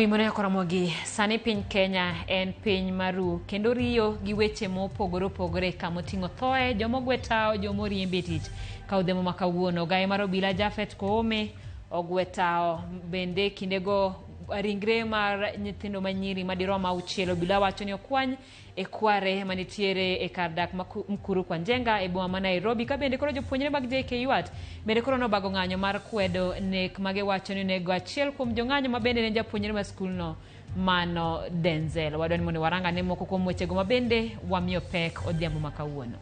Oimore Ramogi, sani piny Kenya en piny maru kendo riyo gi weche mopogore opogore kama oting'o thoe, joma ogwe tao, joma oriemb e tich. Ka odhiambo ma kawuono, ogaye mar obila Japhet Koome ogwe tao bende kindego ringre mar nyithindo manyiri madirom auchiel obila wacho ni okwany e kware manitiere e kar dak ma Mukuru kwa Njenga e boma ma Nairobi. Ka bende koro jopuonjre mag JKUAT bende koro nobago ng'anyo mar kwedo nek magiwacho ni onego achiel kuom jong'anyo ma bende ne japuonjre ma skulno mano Denzel. Wadwa ni mondo warang ane moko kuom wechego ma bende wamiyo pek odhiambo ma kawuono.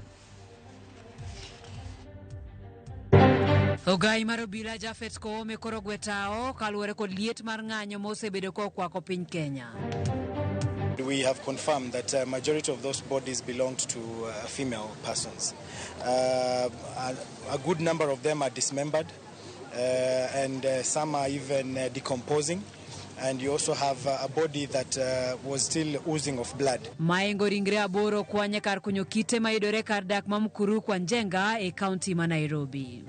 Ogai mar obila Japhet Koome koro ogwe tao kaluwore kod liet mar ng'anyo mosebedo kokwako piny Kenya. We have confirmed that majority of those bodies belonged to female persons. A good number of them are dismembered and some are even decomposing. And you also have a body that was still oozing of blood. Maengo ringre aboro kwanye kar kunyo kite mayudore kar dak ma Mukuru kwa Njenga e kaunti ma Nairobi.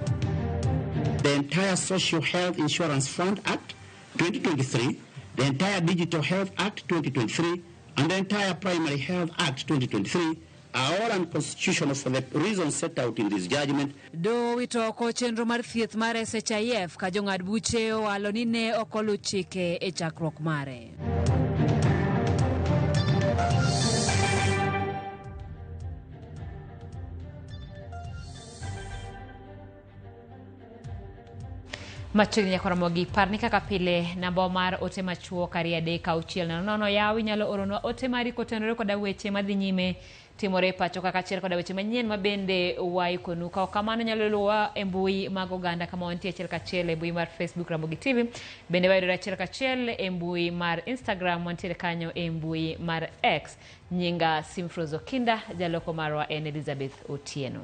The entire Social Health Insurance Fund Act 2023, the entire Digital Health Act 2023, and the entire Primary Health Act 2023 are all unconstitutional for the reasons set out in this judgment. Doho owito oko chenro mar thieth mar SHIF ka jong'ad buche owalo ni ne ok oluw chike e chakruok mare. Machiegni nyaka Ramogi, par ni kaka pile namba mar ote machuok 23600 yaw inyalo oronwa ote mari kotenore koda weche madhi nyime timore e pacho kaka achiel koda weche manyien ma bende waikonu. Ka ok kamano inyalo luwa e mbui mag oganda kama wantie achiel kachiel e mbui mar Facebook Ramogi TV. Bende wayudore achiel kachiel e mbui mar Instagram, wantiere kanyo e mbui mar X. Nyinga Simfrose Okinda, jaloko marwa en Elizabeth Otieno.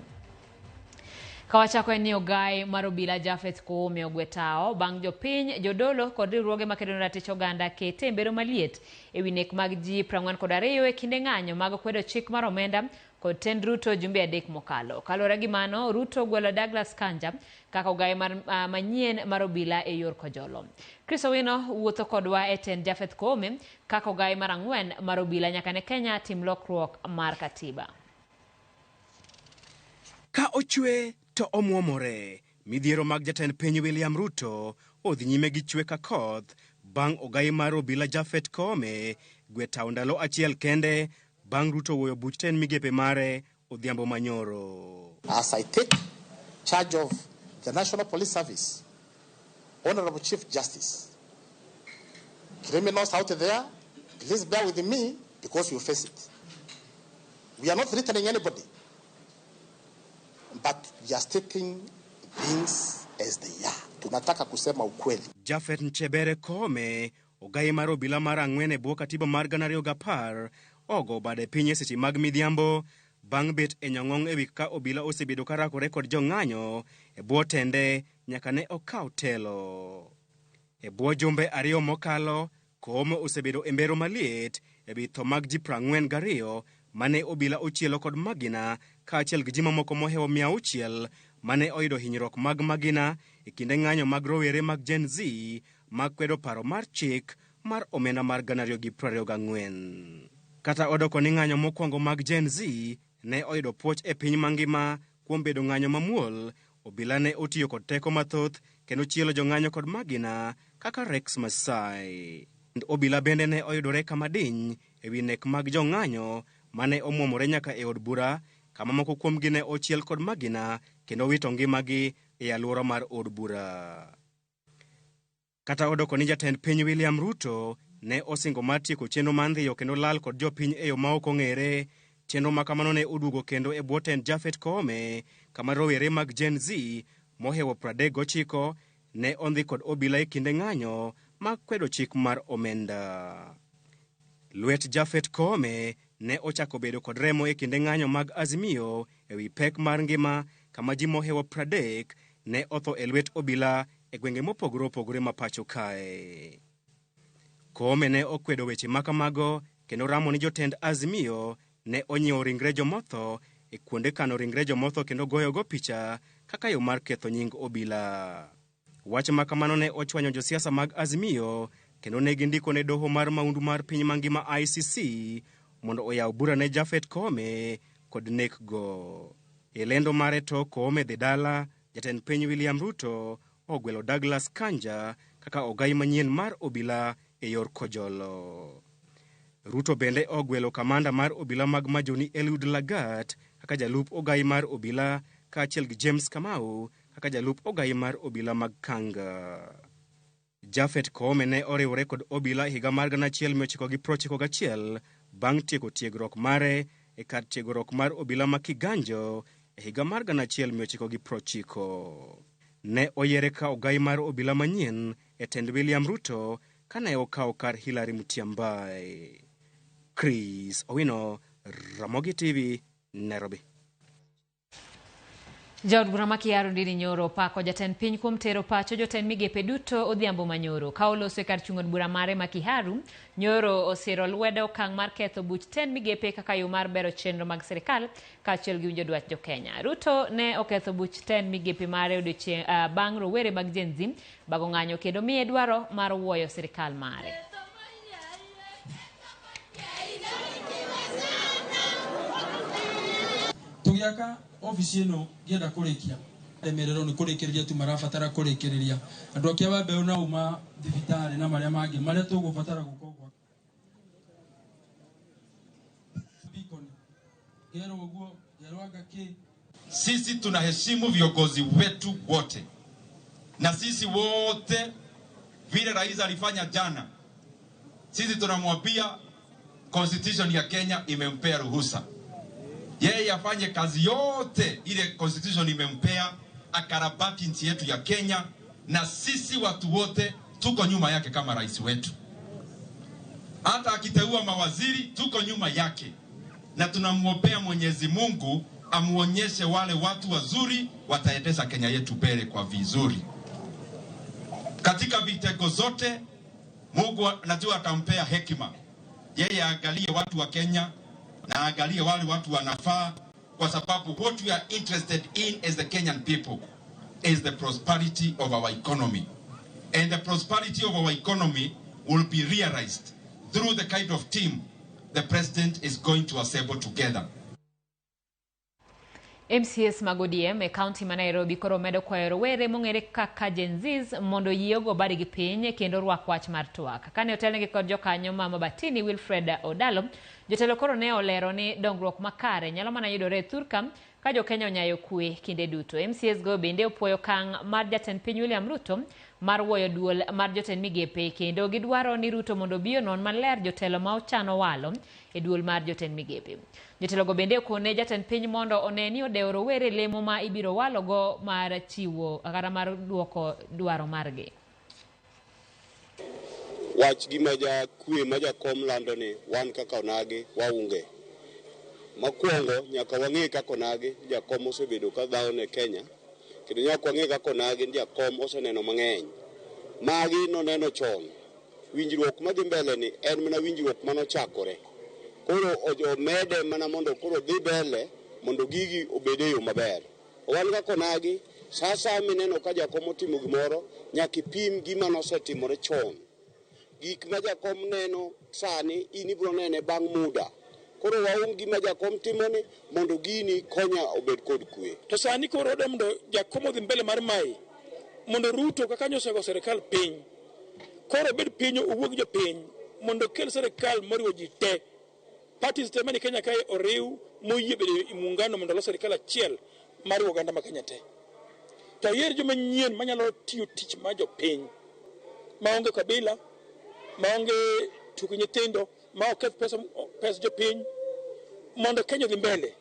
Kawachako en ni ogai mar obila Japhet Koome ogwe tao bang' jopiny, jodolo kod riwruoge makedo ne ratich oganda kete e mbero maliet ewi nek mag ji 42 e kinde ng'anyo mag kwedo chik mar omenda kod tend Ruto jumbe 3 mokalo. Kaluwore gi mano, Ruto ogwelo Douglas Kanja kaka ogai mar, manyien mar obila e yor kojolo. Chris Owino wuotho kodwa e tend Japhet Koome kaka ogai mar 4 mar obila nyaka ne Kenya tim lokruok mar katiba. Ka ochwe to omwomore. Midhiero mag jatend piny William Ruto odhi nyime gi chwe ka koth bang' ogai mar obila Japhet Koome gwe tao ndalo achiel kende bang' Ruto wuoyo buch tend migepe mare odhiambo manyoro. As I take charge of the National Police Service, Honorable Chief Justice, criminals out there, please bear with me because you face it. We are not threatening anybody, but we are stating things as they are. Tunataka kusema ukweli. Japhet Nchebere Koome, ogai mar obila mar 4 e bwo katiba mar 2010, ogo bade piny e seche mag midhiambo bang' bet e nyong'ong' e wi ka obila osebedo ka rakore kod jong'anyo e bwo tende nyaka ne okaw telo. E bwo jumbe 2 mokalo, Koome osebedo e mbero maliet e wi tho mag ji 42 mane obila ochielo kod magina kaachiel gi ji mamoko mohewo 600 mane oyudo hinyruok mag magina e kinde ng'anyo mag rowere mag Gen Z mag kwedo paro mar chik mar omenda mar 2024. Kata odoko ni ng'anyo mokwongo mag Gen Z ne oyudo puoch e piny mangima kuom bedo ng'anyo mamuol, obila ne otiyo kod teko mathoth kendo chielo jong'anyo kod magina kaka Rex Masai. Obila bende ne oyudore kama diny e wi nek mag jong'anyo mane omwomore nyaka e od bura kama moko kuomgi ne ochiel kod magina kendo wito ngimagi e alwora mar od bura. Kata odoko ni jatend piny William Ruto ne osingo mar tieko chenro mar ndhiyo kendo lal kod jopiny e yo ma ok ong'ere, chenro ma kamano ne oduogo kendo e bwo tend Japhet Koome kama rowere mag Gen Z mohewo 39 ne ondhi kod obila e kinde ng'anyo mag kwedo chik mar omenda. Lwet Japhet Koome ne ochako bedo kod remo e kinde ng'anyo mag Azimio e wi pek mar ngima kama ji mohewo 30 ne otho e lwet obila e gwenge mopogore opogore ma pacho kae. Koome ne okwedo weche ma kamago kendo ramo ni jotend Azimio ne onyiewo ringre jomotho e kuonde kano ringre jomotho kendo goyogo picha kaka yo mar ketho nying obila. Wach ma kamano ne ochwanyo josiasa mag Azimio kendo ne gindiko ne doho mar maundu mar piny mangima ICC mondo oyaw bura ne Japhet Koome kod nek go. E lendo mare tok Koome dhi dala, jatend piny William Ruto ogwelo Douglas Kanja kaka ogai manyien mar obila e yor kojolo. Ruto bende ogwelo kamanda mar obila mag Majoni Eliud Lagat kaka jalup ogai mar obila kaachiel gi James Kamau kaka jalup ogai mar obila mag Kanga. Japhet Koome ne oriwore kod obila e higa mar 1991 bang' tieko tiegruok mare e kar tiegruok mar obila ma Kiganjo e higa mar 1990. Ne oyiere ka ogai mar obila manyien e tend William Ruto kane okawo kar Hilary Mutyambai. Chris Owino, Ramogi TV, Nairobi. Jaod bura ma Kiaru Ndindi Nyoro opako jatend piny kuom tero pacho jotend migepe duto odhiambo manyoro. Ka oloso e kar chung' od bura mare ma Kiharu, Nyoro osiro lwedo okang' mar ketho buch tend migepe kaka yo mar bero chenro mag sirikal kaachiel gi winjo dwach jokenya. Ruto ne oketho buch tend migepe mare odiochieng' bang' rowere mag Gen Z bago ng'anyo kendo miye dwaro mar wuoyo sirikal mare. Tugiaka ofisi ĩno ngĩenda kũrĩkia remererwo nĩ kũrĩkĩrĩria tu marabatara kũrĩkĩrĩria andũ akia wa mbeũ na uma thibitarĩ na marĩa mangĩ marĩa tũgũbatara gũkorwo gwa Beacon. Ngerwo ũguo, ngerwo anga kĩ. Sisi tunaheshimu viongozi wetu wote, na sisi wote vile rais alifanya jana, sisi tunamwambia constitution ya Kenya imempea ruhusa yeye afanye kazi yote ile constitution imempea, akarabati nchi yetu ya Kenya, na sisi watu wote tuko nyuma yake kama rais wetu. Hata akiteua mawaziri tuko nyuma yake, na tunamwombea Mwenyezi Mungu amuonyeshe wale watu wazuri wataendesha Kenya yetu mbele kwa vizuri. Katika vitengo zote Mungu najua atampea hekima, yeye aangalie watu wa Kenya na aangalie wale watu wanafaa, kwa sababu what we are interested in as the Kenyan people is the prosperity of our economy, and the prosperity of our economy will be realized through the kind of team the president is going to assemble together. MCAs mag ODM e kaunti ma Nairobi koro medo kwayo rowere mong'ere kaka Gen Zs mondo oyie ogo badgi piny kendo orwak wach mar twak. Kane otelnegi kod jokanyo ma Mabatini Wilfred Odalo, jotelo koro ne olero ni dongruok makare nyalo mana yudore e thurka ka jokenya onyayo kwe kinde duto. MCAs go bende opuoyo okang' mar jatend piny William Ruto mar wuoyo duol mar jotend migepe kendo gidwaro ni Ruto mondo obi onon maler jotelo ma ochano walo e duol mar jotend migepe. Jotelogo bende okone jatend piny mondo one ni odewo rowere lemo ma ibiro walogo mar chiwo kata mar duoko dwaro margi. Wach gima ja kwe ma jakom lando ni wan kaka onagi waunge. Mokwongo nyaka wang'e kaka onagi jakom osebedo ka dhawo ne Kenya, kendo nyaka wang'e kaka onagi jakom oseneno mang'eny. Magi noneno chon. Winjruok madhi mbele ni en mana winjruok manochakore. Koro omede mana mondo koro dhi mbele mondo gigi obed e yo maber. Wan kaka onagi, sa asaya mineno ka jakom otimo gimoro, nyaka ipim gima nosetimore chon. Gik ma jakom neno sani, in ibiro nene bang' muda. Koro waum gima jakom timoni mondo gini konya obed kod kwe. To sani koro odwa mondo jakom odhi mbele mar mae, mondo Ruto kaka nyo osego sirikal piny, koro obed piny owuo gi jopiny mondo okel sirikal moriwo ji te. Parties te mani Kenya kae oriw moyie bedo e muungano mondo olos sirikal achiel mar oganda ma Kenya te. To oyier joma nyien manyalo tiyo tich mar jopiny, maonge kabila, maonge tugo nyithindo, ma ok keth pes jopiny, mondo Kenya odhi mbele.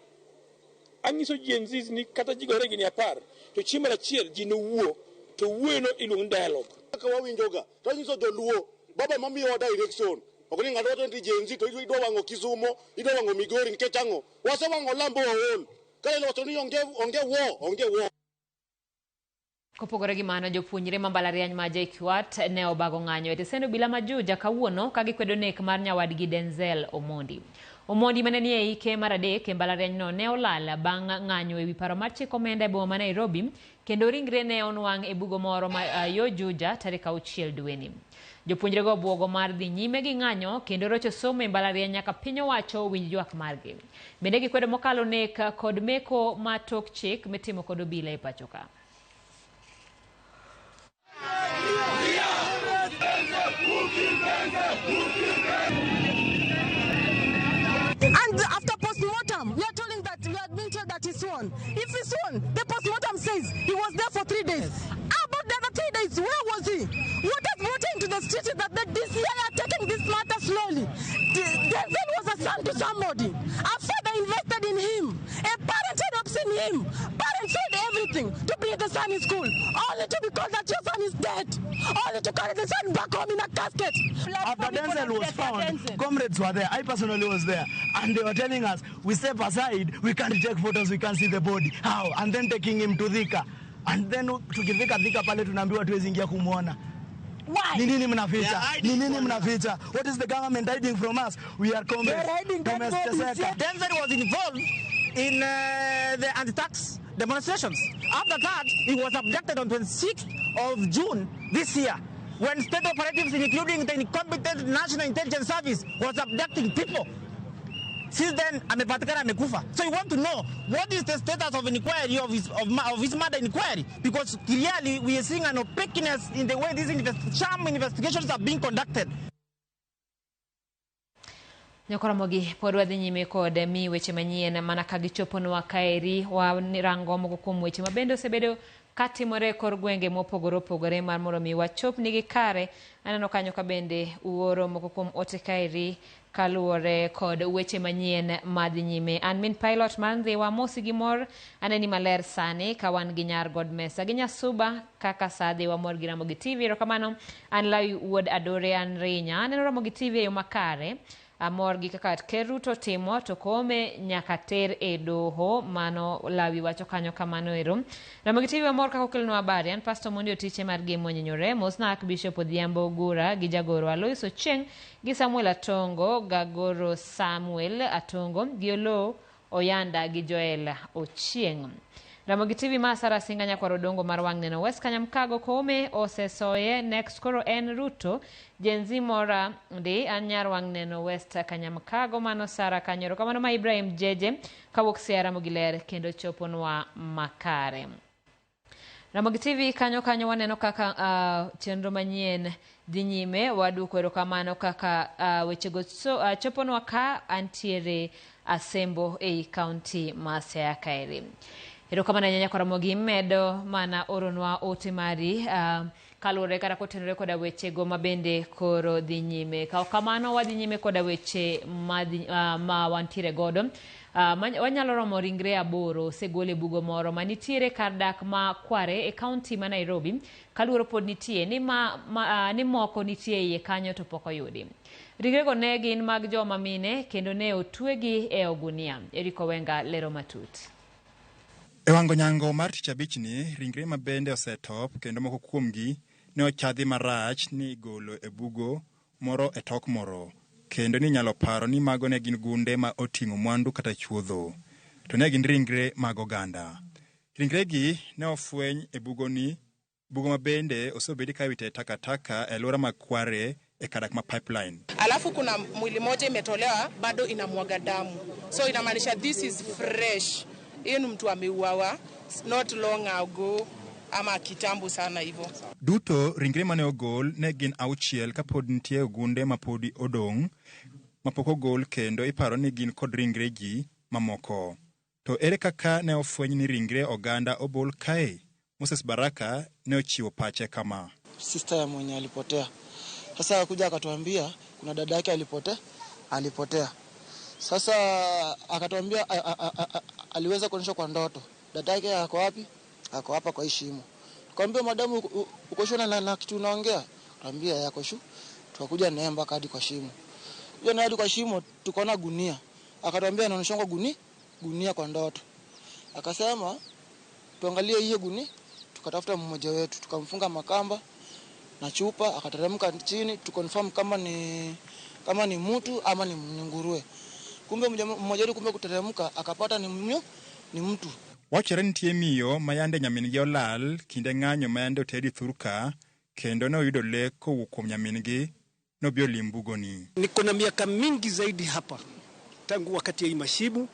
Anyiso Gen Zs ni kata ji gore gini 10, to chieng' mar achiel ji nowuo, to wuoyono iluongo ni dialogue. Kaka wawinjoga, to anyiso joluo, baba mamiyowa direction. Ok ni ng'ato wacho ni Gen Z to idwa wang'o Kisumo, idwa wang'o Migori nikech ang'o? Wasewang'o Lambo waol. Ka iwacho ni onge war, onge war. Kopogore gi mano, jopuonjre ma mbalariany ma JKUAT ne obago ng'anyo e tesend obila ma Juja kawuono ka gikwedo nek mar nyawadgi Denzel Omondi. Omondi mane nie hike mar 3 e mbalarianyno ne olal bang' ng'anyo ewi paro mar chiko omenda e boma ma Nairobi Kendo ringre ne onwang' e bugo moro ma yo Juja tarik 6 dweni. Jopuonjrego obwogo mar dhi nyime gi ng'anyo kendo rocho somo e mbalariany nyaka piny owacho winj ywak margi. Bende gikwedo mokalo nek kod meko ma tok chik mitimo kod obila e pacho ka. And after post-mortem, we are told that we are being told that he's sworn. If he's sworn, the post-mortem says he was there for 3 days. How about the other 3 days? Where was he? What has brought him to the street is that the DCI are taking this matter slowly. Denzel was a son to somebody. A father invested in him. A parent had hopes in him. Parents sold everything to bring the son in school, only to be called that your son is dead. Only to carry the son back home in a casket. After Denzel was found, comrades were there. I personally was there. And they were telling us, we step aside, we can't take photos, we can't see the body. How? And then taking him to Thika. And then tukifika Thika pale tunaambiwa tuwezi ingia kumuona. Why? Ni nini mnaficha? Ni nini mnaficha? What is the government hiding from us? We are comrades. Denzel was involved in the anti-tax demonstrations. After that, he was abducted on 26th of June this year, when state operatives, including the incompetent National Intelligence Service, was abducting people. Since then, amepatikana amekufa. So you want to know what is the status of inquiry of his murder inquiry? Because clearly we are seeing an opaqueness in the way these sham investigations are being conducted. Nyakoromogi pod wadhi nyime kod mi weche manyien mana ka gichoponwa kaeri warango moko kuom weche mabende osebedo katimore e kor gwenge mopogore opogore mar mondo mi wachop nigi kare. Aneno kanyo ka bende uoro moko kuom ote kaeri kaluwore kod weche manyien madhi nyime. An min pilot mar Ndhiwa mosi gi mor aneni maler sani ka wan gi nyar God Mesa gi Nyasuba kaka sa Ndhiwa mor gi Ramogi TV. Erokamano an Lawi Wuod Adore an Rinya. Aneno Ramogi TV e yo makare. Amor gi kaka Ker Ruto timo to Koome nyaka ter e doho, mano Lawi wacho kanyo kamano ero. Ramogi TV amor kaka okelonwa habari. An Pastor Mondi Otiche mar Gemo Nyenyore, mosna Archbishop Odhiambo Gura gi jagoro Alois Ochieng' gi Samuel Atongo, Gagoro Samuel Atongo gi Oloo Oyanda gi Joel Ochieng'. Ramogi TV ma Sara Singa nyakwar Odongo mar wang' neno West Kanyamkago Koome osesoye next koro en Ruto Gen Z mora ndi an nyar wang' neno West Kanyamkago mano Sara Kanyoro kamano ma Ibrahim Jeje kawuok Siaya Ramogi ler kendo choponwa makare. Ramogi TV kanyo kanyo waneno kaka chenro manyien dhi nyime. Waduoko erokamano kaka wechego choponwa ka antiere Asembo ei kaunti ma Siaya kaeri. Erokamano ahinya nyakwa Ramogi medo mana oronwa ote mari kaluwore kata kotenore koda wechego mabende koro dhi nyime. Ka kamano wadhi nyime koda weche ma wantiere godo. Wanyalo romo ringre 8 osegol e bugo moro manitiere kar dak ma Kware e kaunti ma Nairobi kaluoro pod nitie ni moko nitie iye kanyo to pok oyudi. Ringrego ne gin mag joma mine kendo ne otwegi e ogunia. Eriko Wenga lero matut. E wango nyango mar tich abichni, ringre mabende osetop kendo moko kuomgi ne ochadhi marach ni igolo e bugo moro e tok moro, kendo ni inyalo paro ni mago ne gin gunde ma oting'o mwandu kata chuodho, to ne gin ringre mag oganda. Ringregi ne ofweny e bugoni, bugo mabende osebedi ka iwite takataka e alwora ma Kware e kadak ma Pipeline. Alafu kuna mwili moja imetolewa bado inamwaga damu, so inamaanisha this is fresh. Hiyo ni mtu ameuawa not long ago ama kitambo sana hivyo. Duto ringre mane ogol ne gin 6 kapod nitie ogunde mapodi odong' mapok ogol kendo iparo ni gin kod ringre ji mamoko. To ere kaka ne ofweny ni ringre oganda obol kae? Moses Baraka ne ochiwo pache kama. Sister ya mwenye alipotea. Sasa akakuja akatuambia kuna dada yake alipotea. Sasa akatuambia aliweza kuonyesha kwa ndoto dada yake ako wapi? Ako hapa kwa shimo. Tukamwambia madamu uko shona na kitu unaongea? Tukamwambia yako shu. Tukakuja naye mpaka hadi kwa shimo. Kuja naye hadi kwa shimo tukaona gunia. Akatuambia anaonyesha kwa gunia kwa ndoto. Akasema tuangalie hiyo gunia, tukatafuta mmoja wetu, tukamfunga makamba na chupa, akateremka chini tukonfirm kama ni mtu ama ni nguruwe. Kumbe mmoja wetu kumbe kuteremka akapata ni mtu. Wachore ni nitie miyo ma yande nyamin-gi olal kinde ng'anyo ma yande otedi thurka kendo ne oyudo lek kowuok kuom nyamin-gi nobi olim bugoni. Niko na miaka mingi zaidi hapa tangu wakati ya Imashibu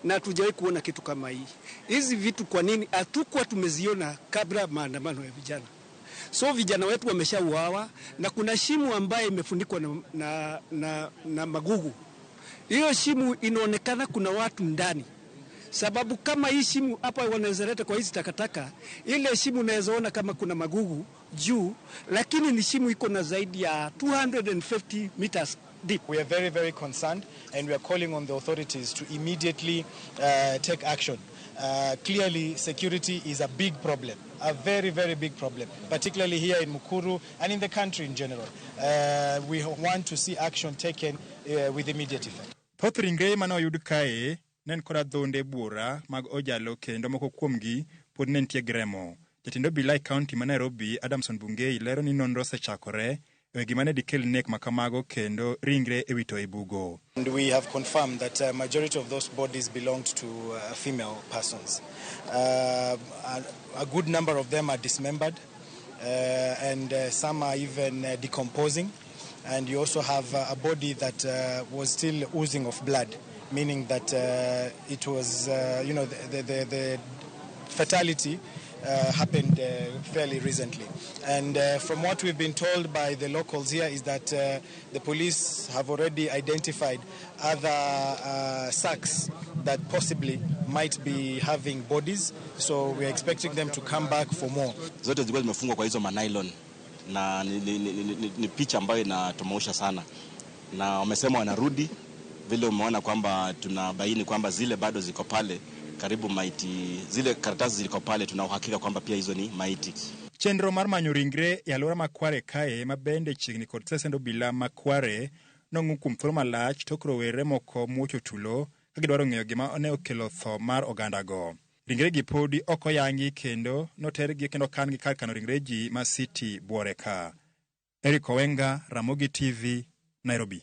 na hatujawahi kuona kitu kama hii. Hizi vitu kwa nini hatukuwa tumeziona kabla maandamano ya vijana? So vijana wetu wameshauawa na kuna shimo ambaye imefunikwa na magugu. Hiyo shimo inaonekana kuna watu ndani. Sababu kama hii shimo hapa wanaweza leta kwa hizi takataka, ile shimo unaweza ona kama kuna magugu juu, lakini ni shimo iko na zaidi ya 250 meters deep. We are very, very concerned and we are calling on the authorities to immediately take action. Clearly, security is a big problem, a very, very big problem, particularly here in Mukuru and in the country in general. We want to see action taken with immediate effect. Thoth ringre mane oyud kae ne en kod adhonde buora mag ojalo kendo moko kuomgi pod ne nitie gi remo. Jatend obila e kaunti ma Nairobi, Adamson Bungei, lero ni nonro osechakore e wi gima ne dikel nek makamago kendo ringre iwito e bugo. And we have confirmed that a majority of those bodies belonged to female persons. A good number of them are dismembered and some are even decomposing. And you also have a body that was still oozing of blood, meaning that it was, the fatality happened fairly recently. And from what we've been told by the locals here is that the police have already identified other sacks that possibly might be having bodies, so we're expecting them to come back for more. Zote zilikuwa zimefungwa kwa hizo manylon na ni picha ambayo inatomausha sana, na wamesema wanarudi. Vile umeona kwamba tunabaini kwamba zile bado ziko pale karibu maiti, zile karatasi ziliko pale, tuna uhakika kwamba pia hizo ni maiti. Chenro mar manyo ringre e alwora ma Kware kae ma bende chiegni kod stesend obila ma Kware nong'u kuom thuolo malach tok rowere moko muocho tulo ka gidwaro ng'eyo gima ne okelo tho mar ogandago. Ringre gi podi ok oyangi kendo notergi kendo kan-gi kar kano ringre ji ma City Buore ka. Eric Owenga, Ramogi TV, Nairobi.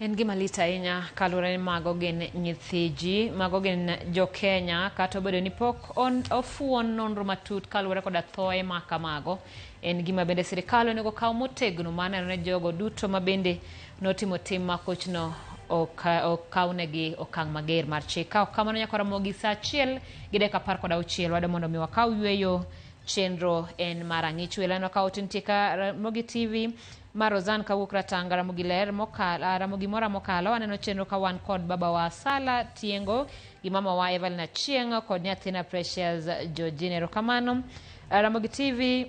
En gima lit ahinya kaluwore ni mago gin nyithi ji, mago gin jo-Kenya, kata obedo ni pok ofuon nonro matut kaluwore koda thoe ma kamago. En gima bende sirikal onego kaw motegno mar neno ne jogo duto ma bende notimo tim makochno okawnegi okang' mager mar chik. Ka ok kamano nyaka Ramogi saa 1:16 wado mondo mi wakaw yweyo. Chenro en mar ang'ich welo ka otintie ka Ramogi TV mar Rosan kawuok Ratanga, Ramogi ler mokalo, Ramogi mora mokalo. Aneno chenro ka wan kod baba wa Sala Tiengo gi mama wa Evelyn Achieng' kod nyathina Precious Georgine. Erokamano. Ramogi TV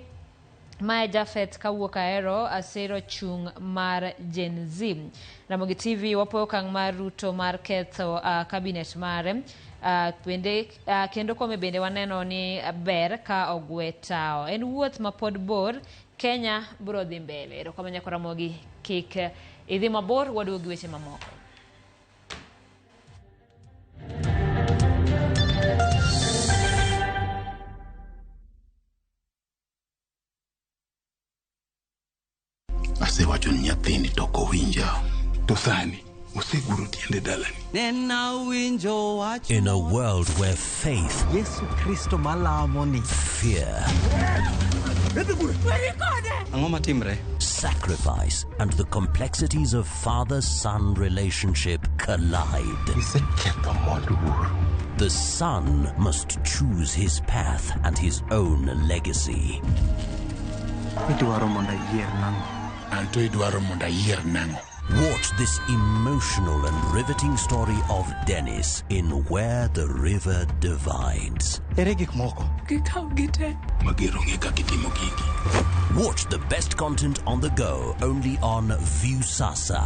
mae Jafet kawuok Ahero asero chung' mar Gen Z. Ramogi TV wapo okang' mar Ruto mar ketho cabinet mare. Bende kendo kome bende waneno ni ber ka ogwe tao. En wuoth ma pod bor, Kenya biro dhi mbele. Erokamano nyaka Ramogi, kik idhi mabor, waduogo gi weche mamoko. Asewacho ni nyathini to ok owinja. To sani oseguro tiende dalani. In a world where faith, Yesu Kristo malamo ni, fear, sacrifice, and the complexities of father-son relationship collide. The son must choose his path and his own legacy. Watch this emotional and riveting story of Dennis in Where the River Divides. Watch the best content on the go only on Viusasa.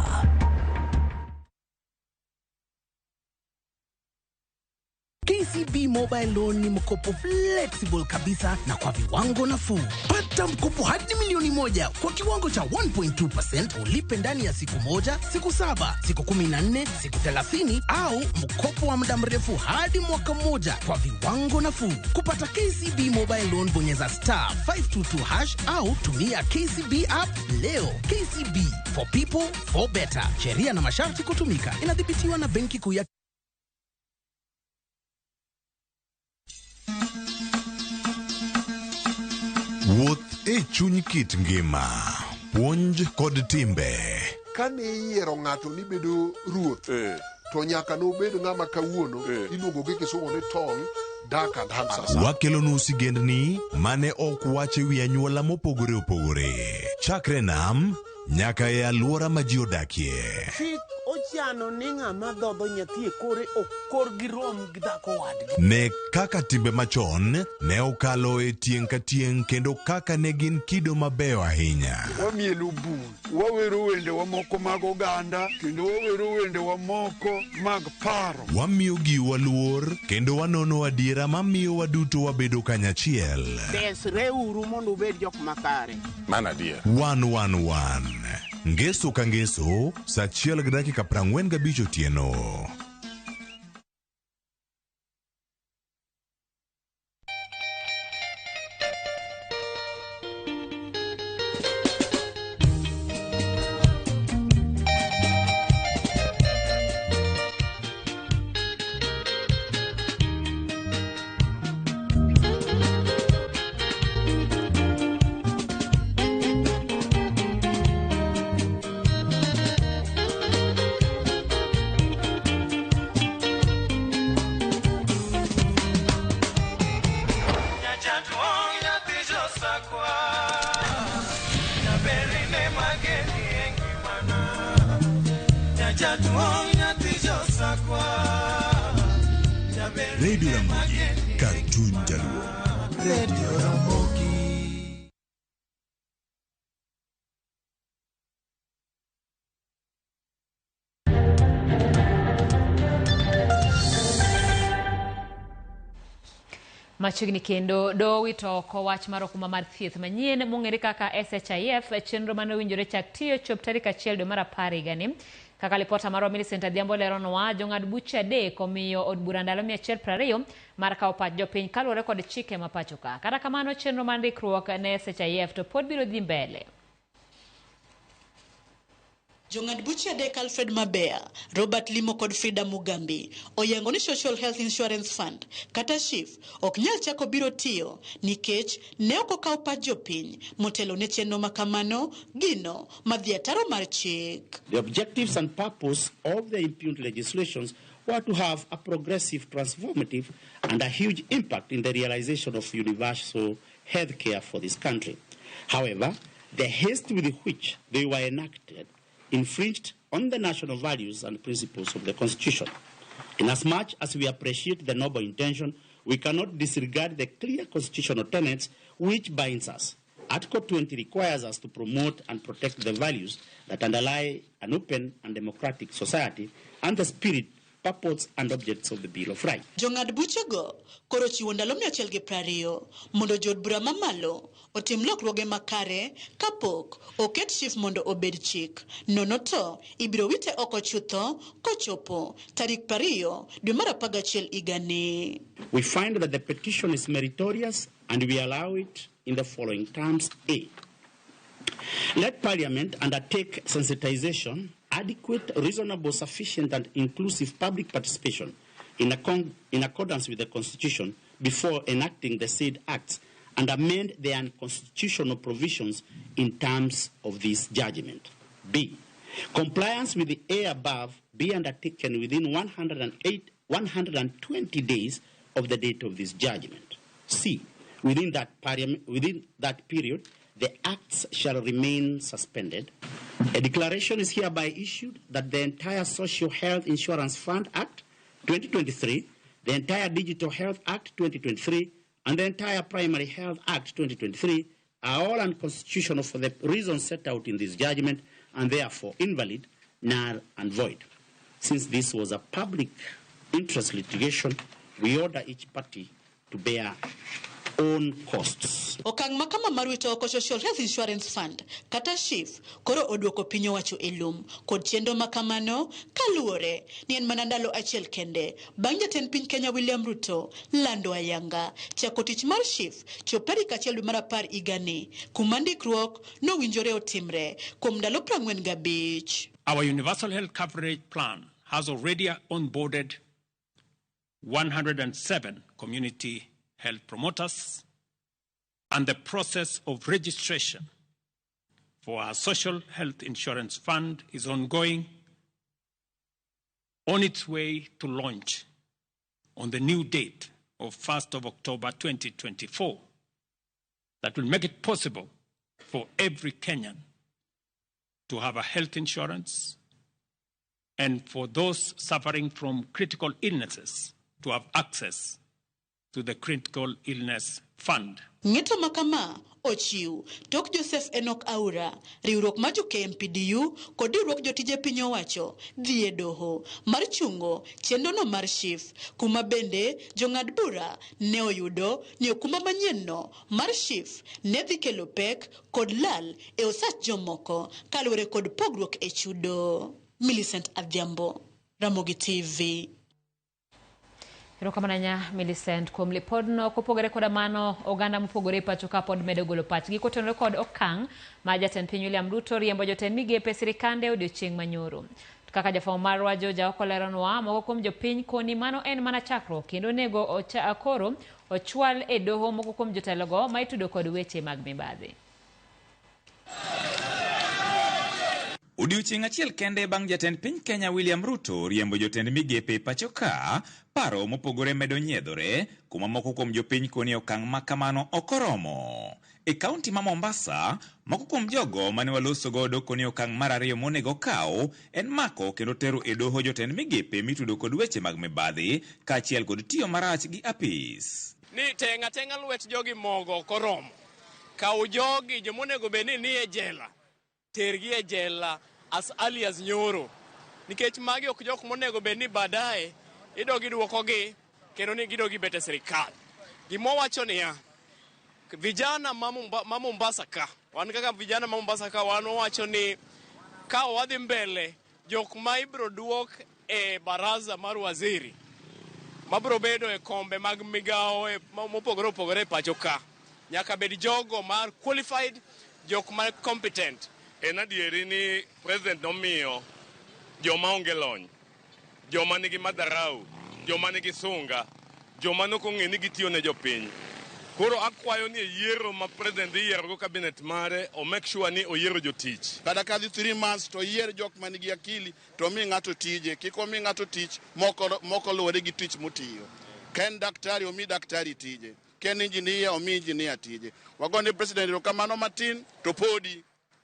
KCB Mobile Loan ni mkopo flexible kabisa na kwa viwango nafuu. Pata mkopo hadi 1,000,000 kwa kiwango cha 1.2%, ulipe ndani ya siku 1, siku 7, siku 14, siku 30 au mkopo wa muda mrefu hadi mwaka mmoja kwa viwango nafuu. Kupata KCB Mobile Loan bonyeza *522# au tumia KCB app leo. KCB, for people for better. Sheria na masharti kutumika. Inadhibitiwa na Benki Kuu ya E chuny kit ngima, puonj kod timbe. Kane iyiero ng'ato ni bedo ruoth, to nyaka nobed ng'ama kawuono iluongo gi kisungu ni tall, dark and handsome. Wakelonu sigendni mane ok wach e wi anyuola mopogore opogore. Chakre nam nyaka e alwora ma ji odakie. Chik ochano ni ng'ama dhodho nyathi e kore ok korgi rom gi dhako wadgi. Ne kaka timbe machon ne okalo e tieng' ka tieng' kendo kaka ne gin kido mabeyo ahinya. Wamielo bul, wawero wendewa moko mag oganda, kendo wawero wendewa moko mag paro. Wamiyo giwa luor kendo wanono adiera mamiyo waduto wabedo kanyachiel. Desreuru mondo ubed jok makare. Mano adier. Wan wan wan. Ngeso ka ngeso, sa achiel gi dakika 45 otieno. Radio Ramogi, kar chuny jaluo. Radio Ramogi. Machiegni kendo doho owito oko wach mar okumba mar thieth manyien mong'ere kaka SHIF, chenro mane owinjore chak tiyo chop tarik 1 dwe mar 10 higani. Kaka lipota marwa Millicent Adhiambo leronwa, jong'ad buche adek omiyo od bura ndalo 120 mar kawo pach jopiny kaluwore kod chike ma pacho ka. Kata kamano, chenro mar ndikruok ne SHIF to pod biro dhi mbele. Jong'ad buche adek Alfred Mabeya, Robert Limo kod Frida Mugambi oyango ni Social Health Insurance Fund kata SHIF ok nyal chako biro tiyo nikech ne ok okaw pach jopiny motelo ne chenro ma kamano gino madhi ataro mar chik. The objectives and purpose of the impugned legislations were to have a progressive, transformative and a huge impact in the realization of universal health care for this country. However, the haste with which they were enacted infringed on the national values and principles of the Constitution. Inasmuch as we appreciate the noble intention, we cannot disregard the clear constitutional tenets which binds us. Article 20 requires us to promote and protect the values that underlie an open and democratic society and the spirit, purpose and objects of the Bill of Rights. Jong'ad buchego koro chiwo ndalo 120 mondo jood bura mamalo otim lokruoge makare kapok oket SHIF mondo obed chik. Nono to ibiro wite oko chutho kochopo tarik 20 dwe mar 11 higani. We find that the petition is meritorious and we allow it in the following terms. A. Let Parliament undertake sensitization, adequate, reasonable, sufficient and inclusive public participation in accordance with the Constitution before enacting the said acts and amend the unconstitutional provisions in terms of this judgment. B. Compliance with the A above be undertaken within 120 days of the date of this judgment. C. Within that period, the acts shall remain suspended. A declaration is hereby issued that the entire Social Health Insurance Fund Act 2023, the entire Digital Health Act 2023, and the entire Primary Health Act 2023 are all unconstitutional for the reasons set out in this judgment and therefore invalid, null, and void. Since this was a public interest litigation, we order each party to bear own costs. Okang' ma kama mar wito oko Social Health Insurance Fund kata SHIF koro oduoko piny owacho e lum kod chenro ma kamano kaluwore ni en mana ndalo achiel kende bang' jatend piny Kenya William Ruto lando ayanga chako tich mar SHIF chop tarik 1 dwe mar 10 higani kuma ndikruok nowinjore otimre kuom ndalo 45. Our universal health coverage plan has already onboarded 107 community health promoters And the process of registration for our Social Health Insurance Fund is ongoing, on its way to launch on the new date of 1st of October 2024 that will make it possible for every Kenyan to have a health insurance and for those suffering from critical illnesses to have access to the Critical Illness Fund. Ng'eto makama ochiw tok Joseph Enoch Aura, riwruok mar jo KMPDU kod riwruok jotije piny owacho dhi e doho mar chungo chenrono mar SHIF, kuma bende jong'ad bura ne oyudo ni okumba manyienno mar SHIF ne dhi kelo pek kod lal e osach jomoko kaluwore kod pogruok e chudo. Millicent Adhiambo, Ramogi TV. Erokamano ahinya Millicent kuom lipodno. Kopogore koda mano, oganda mopogore e pacho ka pod medo golo pachgi kotenore kod okang' ma jatend piny William Ruto riembo jotend migepe e sirikande odiochieng' manyoro. Kaka jafwambo marwa George Aoko leronwa, moko kuom jopiny koni mano en mana chakruok kendo onego koro ochwal e doho moko kuom jotelogo ma itudo kod weche mag mibadhi. Odiochieng' achiel kende bang' jatend piny Kenya William Ruto riembo jotend migepe e pacho ka, paro mopogore medo nyiedhore, kuma moko kuom jopiny koni okang' ma kamano ok oromo. E kaunti ma Mombasa, moko kuom jogo mane waloso godo koni okang' mar ariyo monego okaw en mako kendo tero e doho jotend migepe mitudo kod weche mag mibadhi kaachiel kod tiyo marach gi apis. Ni teng'a teng'a lwet jogi mogo ok oromo. Kaw jogi jomonego bed ni nie jela, tergi e jela as early as nyoro. Nikech magi ok jok monego bed ni baadaye idog iduokogi kendo ni gidog gibet e sirikal. Gima wacho niya, vijana ma Mombasa ka, wan kaka vijana ma Mombasa ka, wan wawacho ni ka wadhi mbele, jok ma ibro duok e baraza mar waziri, mabro bedo e kombe mag migawo mopogore opogore e pacho ka, nyaka bed jogo mar qualified, jok ma competent. En adieri ni president nomiyo joma onge lony, joma nigi madharau, joma nigi sunga, joma nok ong'e ni gitiyo ne jopiny. Koro akwayo ni e yiero ma president dhi yierogo cabinet mare, o make sure ni oyiero jotich. Kata ka dhi 3 months to yier jok manigi akili to mi ng'ato tije, kik omi ng'ato tich moko luwore gi tich motiyo. Ka en daktari, omi daktari tije. Ka en engineer, omi engineer tije. Wagone president erokamano matin to podi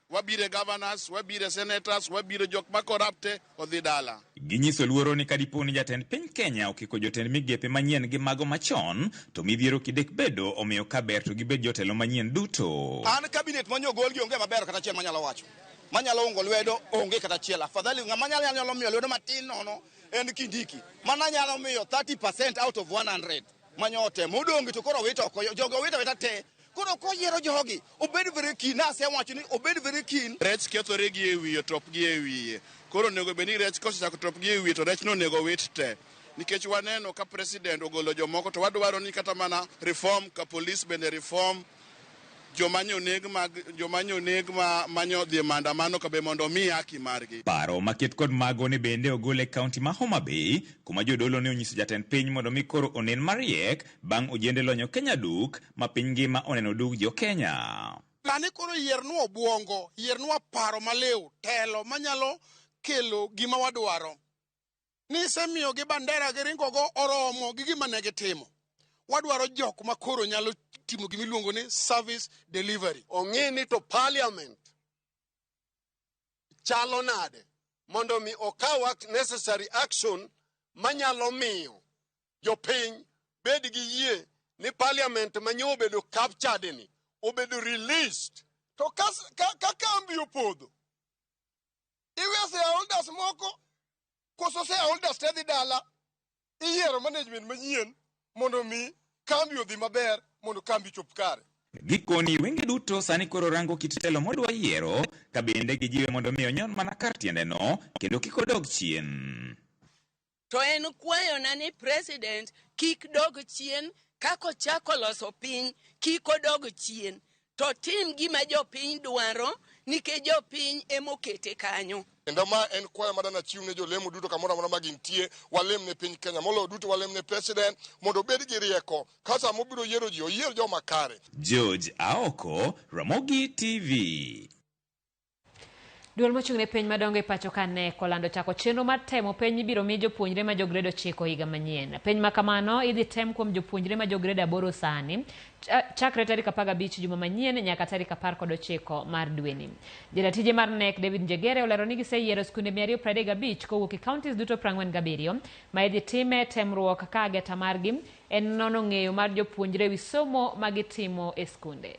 wabire governors, wabire senators, wabire jok ma corrupte odhi dala. Ginyiso luoro ni kadipo ni jatend piny Kenya okiko jotend migepe manyien gi mago machon, to midhiero kidek bedo, omiyo ka ber to gibed jotelo manyien duto. An cabinet manyo gol gi onge maber kata achiel manyalo wacho. Manyalo ungo lwedo onge kata achiel. Afadhali ng'ama nyalo miyo lwedo matin nono en Kindiki. Mana nyalo miyo 30% out of 100 manyo otemo. Odong' to koro wito oko, jogo owito awita te. Koro koyiero jogi, obed very keen. Nasewacho ni obed very keen. Rech kethore gi e wiye, top gi e wiye. Koro onego bed ni rech kosechako top gi e wiye to rech no onego wit te. Nikech waneno ka president ogolo jomoko to wadwaro ni kata mana reform ka police bende reform joma nyo mag joma nyo ma manyo dhi e maandamano ka be mondo omi haki margi. Paro maket kod mago ne bende ogol e kaunti ma Homa Bay, kuma jodolo ne onyiso jatend piny mondo mi koro onen mariek bang' ojende lonyo Kenya duk ma piny ngima oneno dug jo Kenya. Sani koro yiernwa obwongo, yiernwa paro maliw, telo manyalo kelo gima wadwaro. Ni isemiyogi bandera giringogo oromo gi gima ne gitimo. Wadwaro jok ma koro nyalo timo gima iluongo ni service delivery. Ong'e ni to parliament chalo nade mondo mi okaw necessary action manyalo miyo jopiny bed gi yie ni parliament manyo obedo captured ni obedo released. To ka kambi opodho, iwe shareholders moko koso shareholders te dhi dala, iyiero management manyien mondo mi kambi odhi maber, mondo kambi chop kare. Gikoni wenge duto sani koro rango kit telo modwa yiero, ka bende gijiwe mondo mi onyon mana kar tiendeno kendo kik odog chien. To en kwayona ni president kik dog chien, kako chako loso piny, kik odog chien. To tim gima jopiny dwaro, Nikech jopiny emokete kanyo. Kendo ma en kwayo ma dana chiw ne jolemo duto kamoro amora ma gintie, walem ne piny Kenya, moloyo duto walem ne president mondo obed gi rieko ka sama obiro yiero ji, oyier joma kare. George Aoko, Ramogi TV. Duol mochung' ne penj madongo e pacho ka KNEC olando chako chenro mar temo penj mibiro mi jopuonjre ma jograde 9 higa manyien. Penj ma kamano idhi tem kuom jopuonjre ma jograde 8 sani chakre tarik 15 juma manyien nyaka tarik 19 mar dweni. Jaratije mar KNEC David Njegere olero ni giseyiero skunde 235 kowuok e counties duto 47 ma idhi time temruok ka ageta margi en nono ng'eyo mar jopuonjre wi somo ma gitimo e skunde.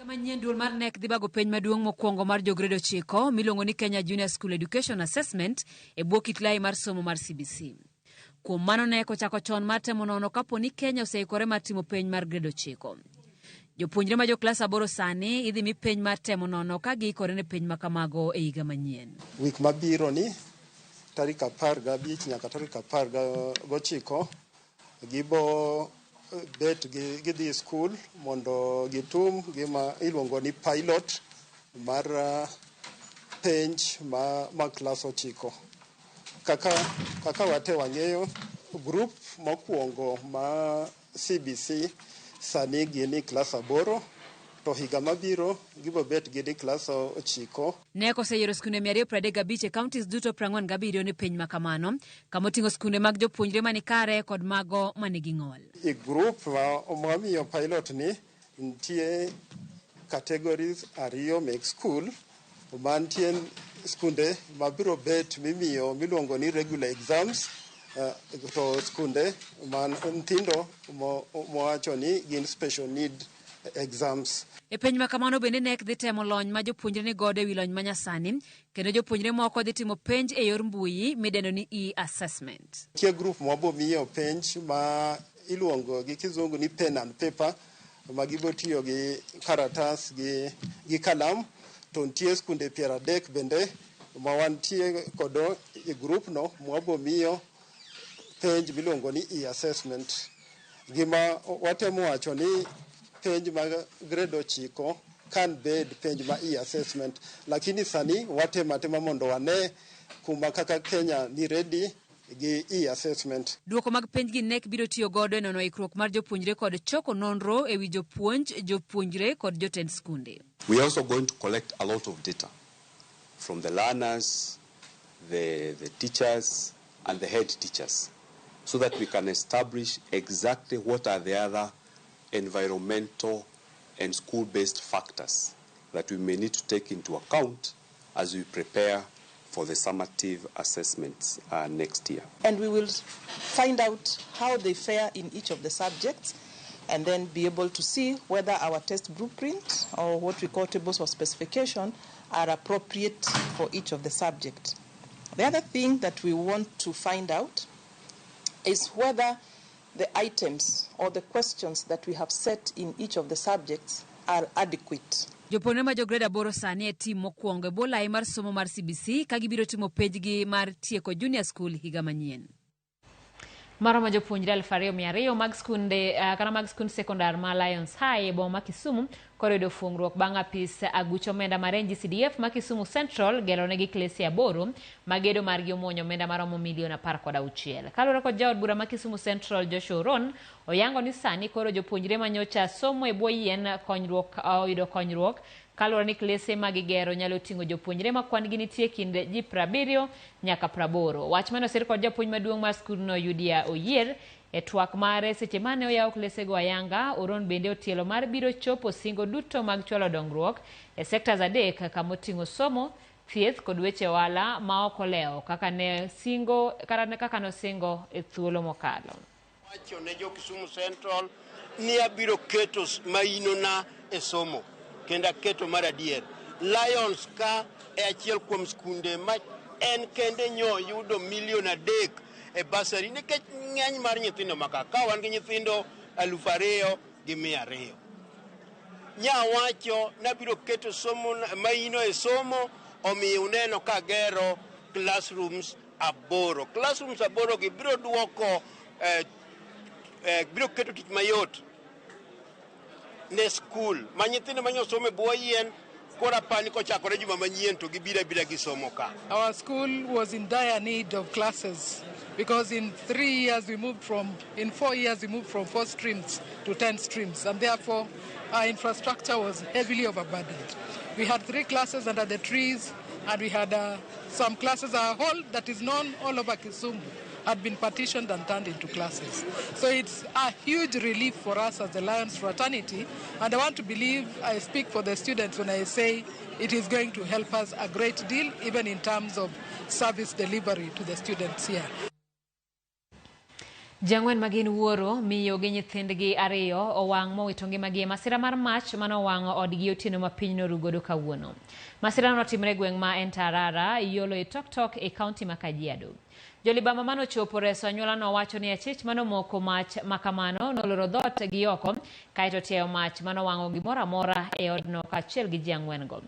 Manyien duol mar KNEC dhi bago penj maduong' mokwongo mar jograde 9 miluongo ni Kenya Junior School Education Assessment e bwo kit lai mar somo mar CBC. Kuom mano KNEC ochako chon mar temo nono kapo ni Kenya oseikore mar timo penj mar grade 9. Jopuonjre ma joklas 8 sani idhi mi penj mar temo nono ka giikore ne penj ma kamago e higa manyien. Wik mabiro ni tarik 15 nyaka tarik 19 gibo bet gidhi skul mondo gitum gima iluongo ni pilot mar penj ma klas 9. Kaka wate wang'eyo, group mokwongo ma CBC sani gin klas 8 to higa mabiro gibo bet gin klas 9. KNEC oseyiero skunde 235 e counties duto 47 ne penj ma kamano, kama oting'o skunde mag jopuonjre mani kare kod mago manigi ng'ol. E group ma wamiyo pilot ni nitie categories 2 mek school mantie skunde mabiro bet mimiyo miluongo ni regular exams, to skunde man nyithindo mowacho ni gin special need exams. E penj ma kamano bende KNEC dhi temo lony ma jopuonjre ni godo ewi lony manyasani, kendo jopuonjre moko dhi timo penj e yor mbui midendo ni e-assessment. Nitie group mwabo miyo penj ma iluongo gi kizungu ni pen and paper, ma gibo tiyo gi karatas gi kalam, to nitie skunde 30 bende ma wantie kodo e group no mwabo miyo penj miluongo ni e-assessment. Gima watemo wacho ni penj mag grade 9 kan bed penj ma e-assessment, lakini sani watemo atema mondo wane kuma kaka Kenya ni ready gi e-assessment. Duoko mag penj gi KNEC biro tiyo godo e nono ikruok mar jopuonjre kod choko nonro ewi jopuonj, jopuonjre kod jotend skunde. We are also going to collect a lot of data from the learners, the teachers and the head teachers, so that we can establish exactly what are the other environmental and school-based factors that we may need to take into account as we prepare for the summative assessments next year. And we will find out how they fare in each of the subjects and then be able to see whether our test blueprint or what we call tables of specification are appropriate for each of the subjects. The other thing that we want to find out is whether the items or the questions that we have set in each of the subjects are adequate. Jopuonjre ma jograde 8 sani e tim mokwongo e bwo lai mar somo mar CBC ka gibiro timo penjgi mar tieko junior school higa manyien. Maromo jopuonjre 2200 mag skunde kata mag skund sekondar ma Lions High e boma ma Kisumu koro yudo fuongruok bang' apis aguch omenda mar NGCDF ma Kisumu Central gero negi klese 8 ma gedo margi omuonyo omenda maromo milion 16. Kaluwore kod jaod bura ma Kisumu Central Joshua Oron, oyango ni sani koro jopuonjre manyocha somo e bwo yien konyruok oyudo konyruok kaluwore ni klese ma gigero nyalo ting'o jopuonjre ma kwan gi nitie kind ji 70 nyaka 80. Wach mane osir kod japuonj maduong' mar skundno Yudia Oyier e twak mare seche mane oyawo klesego ayanga. Oron bende otielo mar biro chopo singo duto mag chwalo dongruok e sectors 3 kamoting'o somo, thieth kod weche ohala ma ok olewo kaka ne singo kaka nosingo e thuolo mokalo. Wacho ne jo Kisumu Central ni abiro keto mainona e somo kendo aketo mar adier. Lions ka e achiel kuom skunde ma en kende nyo yudo milion 3 e basari nikech ng'eny mar nyithindo maka ka wan gi nyithindo 2200. Nyawacho nabiro keto somo maino e somo, omiyo uneno ka gero classrooms 8. Classrooms 8 gi biro duoko biro keto tich mayot ne skul ma nyithindo manyo somo e bwo yien Koro apani kochakore juma manyien to gibiro abira gisomo ka. Our school was in dire need of classes because in 3 years we moved from, in 4 years we moved from 4 streams to 10 streams, and therefore our infrastructure was heavily overburdened. We had 3 classes under the trees, and we had some classes, our hall that is known all over Kisumu had been partitioned and turned into classes. So it's a huge relief for us as the Lions fraternity, and I want to believe I speak for the students when I say it is going to help us a great deal, even in terms of service delivery to the students here. Ji ang'wen ma gin wuoro, miyo gi nyithindgi ariyo owang' mowito ngimagi e masira mar mach mane owang'o odgi otieno ma piny norugodo kawuono. Masirano notimore e gweng' ma Entarara, Yolo Itoktok e kaunti ma Kajiado. Jolibamba manochopo reso anyuolano wacho ni achich manomoko mach makamano noloro dhoot gi oko kaeto tiayo mach manowang'o gimoro amora e odno kaachiel gi ji ang'wen-go.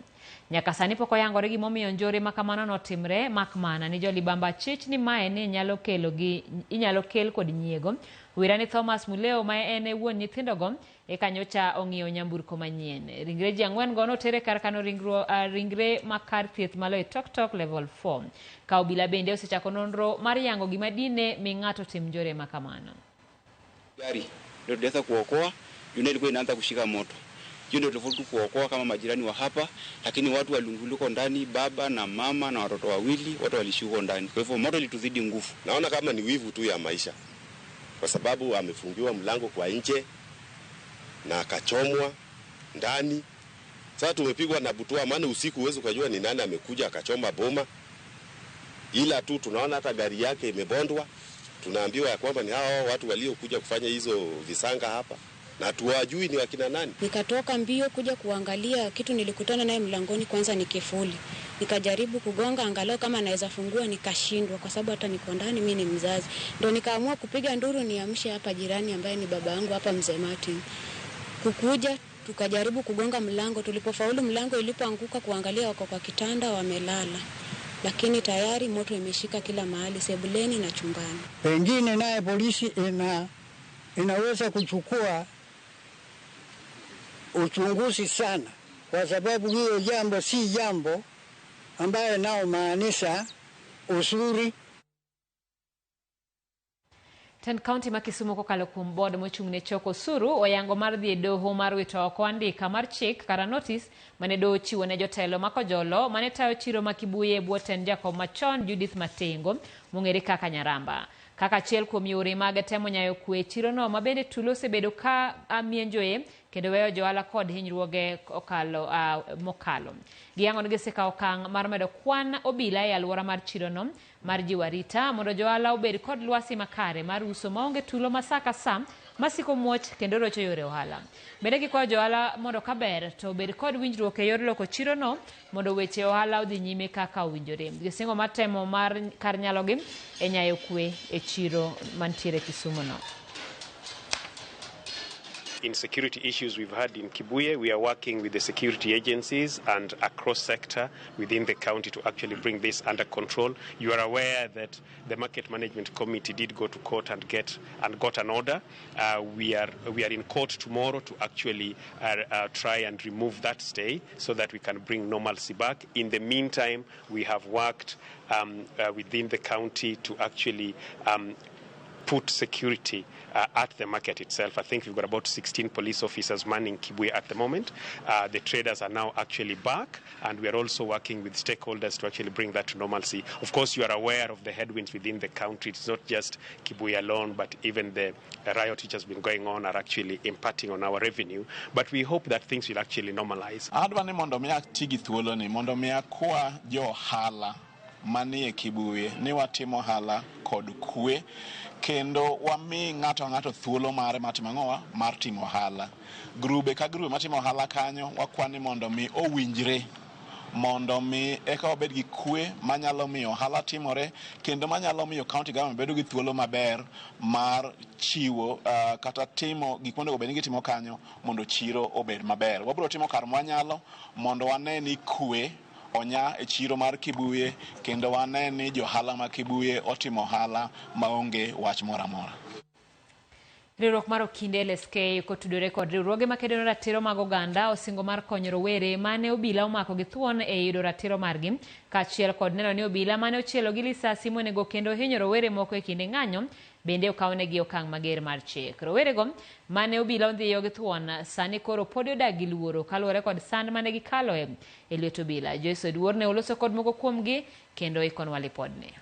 Nyaka sani pok oyangore gimomiyo njore makamano notimre, mak mana ni jolibamba chich ni mae ni nyalo kelo gi inyalo kel kod nyiego. Wirani Thomas Muleo ma en e wuon nyithindogo eka nyocha ong'iewo nyamburko manyien. Ringre ji ang'wen-go notere kar kano ringre ma kar thieth malo e Tok Level 4. Ka obila bende osechako nonro mar yango gima dine mi ng'ato tim njore makamano. Gari ndio tuliweza kuokoa, yule ilikuwa inaanza kushika moto. Hiyo ndio tofauti kuokoa kama majirani wa hapa, lakini watu walunguluko ndani, baba na mama na watoto wawili, watu walishuko ndani. Kwa hivyo moto ilituzidi nguvu. Naona kama ni wivu tu ya maisha, kwa sababu amefungiwa mlango kwa nje na akachomwa ndani. Sasa tumepigwa na butwa, maana usiku huwezi kujua ni nani amekuja akachoma boma. Ila tu tunaona hata gari yake imebondwa. Tunaambiwa ya kwamba ni hao watu waliokuja kufanya hizo visanga hapa, na tuwajui ni wakina nani. Nikatoka mbio kuja kuangalia kitu, nilikutana naye mlangoni kwanza ni kifuli. Nikajaribu kugonga angalau kama naweza fungua, nikashindwa kwa sababu hata niko ndani, mimi ni mzazi. Ndio nikaamua kupiga nduru niamshe hapa jirani ambaye ni baba yangu hapa Mzee Martin. Kukuja tukajaribu kugonga mlango, tulipofaulu mlango ilipoanguka kuangalia wako kwa kitanda wamelala. Lakini tayari moto imeshika kila mahali, sebuleni na chumbani. Pengine naye polisi inaweza kuchukua uchunguzi sana, kwa sababu hiyo jambo si jambo ambayo nao maanisha usuri. Tend kaunti ma Kisumu kokalo kuom board mochung' ne choko osuru oyango mar dhi e doho mar wito oko andika mar chik kata notice mane doho ochiwo ne jotelo ma Kojolo mane tayo chiro ma Kibuye e bwo tend jakom machon Judith Matengo mong'ere kaka Nyaramba. Kaka achiel kuom yore mag temo nyayo kwe e chirono ma bende tulo osebedo ka mienjoe kendo weyo johala kod hinyruoge mokalo. Giyango ni gisekawo okang' mar medo kwan obila e alwora mar chirono mar jiwo arita mondo johala obed kod lwasi makare mar uso maonge tulo ma sa ka sa masiko muoch kendo rocho yore ohala. Bende gikwayo johala mondo kaber to obed kod winjruok e yor loko chirono mondo weche ohala odhi nyime kaka owinjore. Gisingo mar temo mar kar nyalogi e nyayo kwe e chiro mantiere Kisumu no. Insecurity issues we've had in Kibuye, we are working with the security agencies and across sector within the county to actually bring this under control. You are aware that the Market Management Committee did go to court and got an order. We are in court tomorrow to actually try and remove that stay so that we can bring normalcy back. In the meantime, we have worked within the county to actually put security at the market itself. I think we've got about 16 police officers manning Kibuye at the moment. The traders are now actually back, and we are also working with stakeholders to actually bring that to normalcy. Of course, you are aware of the headwinds within the country. It's not just Kibuye alone, but even the riot which has been going on are actually impacting on our revenue. But we hope that things will actually normalize. Adwa ni mondo mi ati gi thuolo ni mondo mi akwa jo ohala manie Kibuye ni watimo ohala kod kwe, kendo wami ng'ato ang'ato thuolo mare mar timo ang'owa mar timo ohala. Grube ka grube matimo ohala kanyo wakwani mondo mi owinjre, mondo mi eka wabed gi kwe manyalo miyo ohala timore kendo manyalo miyo county government bedo gi thuolo maber mar chiwo kata timo gik monego bed ni gitimo kanyo mondo chiro obed maber. Wabiro timo kar mwanyalo mondo wane ni kwe onya e chiro mar Kibuye kendo wane ni johala ma Kibuye otimo ohala maonge wach moro amora. Riwruok mar Okinde LSK kotudore kod riwruoge makedo ne ratiro mag oganda osingo mar konyo rowere mane obila omako gi thuon e yudo ratiro margi, kaachiel kod neno ni obila mane ochielo gi lisasi monego kendo hinyo rowere moko e kinde ng'anyo bende okawnegi okang' mager mar chik. Rowerego mane obila odhiyo gi thuon sani koro podi odak gi luoro kaluwore kod sand mane gikaloe e lwet obila. Joyce Oduor ne oloso kod moko kuomgi kendo ikonwa lipodni.